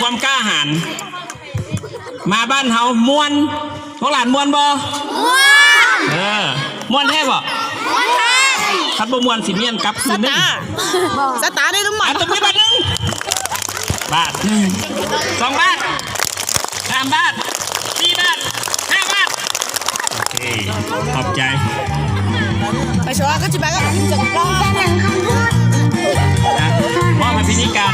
ความกล้าหาญ มาบ้านเฮาม่วน พวกหลานม่วนบ่ ม่วน เออ ม่วนแท้บ่ ม่วนแท้ คันบ่ม่วนสิเมียนกลับคืนนึง สตาร์ได้ลูกหมา อ่ะ ตบมือบาทหนึ่ง บาทหนึ่ง สองบาท สามบาท สี่บาท ห้าบาท โอเค ขอบใจ ไปชัวร์ก็จิบไปก็ มอบให้พิธีการ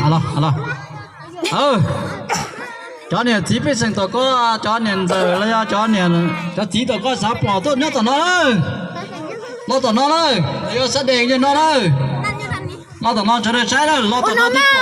Los, los. Cov niam txiv pej xeem tom koj, cov niam ntxawm los yog cov niam, cov txiv tom koj xav pom tuaj nyob tom no lawm. Los tom no lawm, yog sab dees yog no lawm. Los tom no sawv daws saib lawm, los tom no tib pom.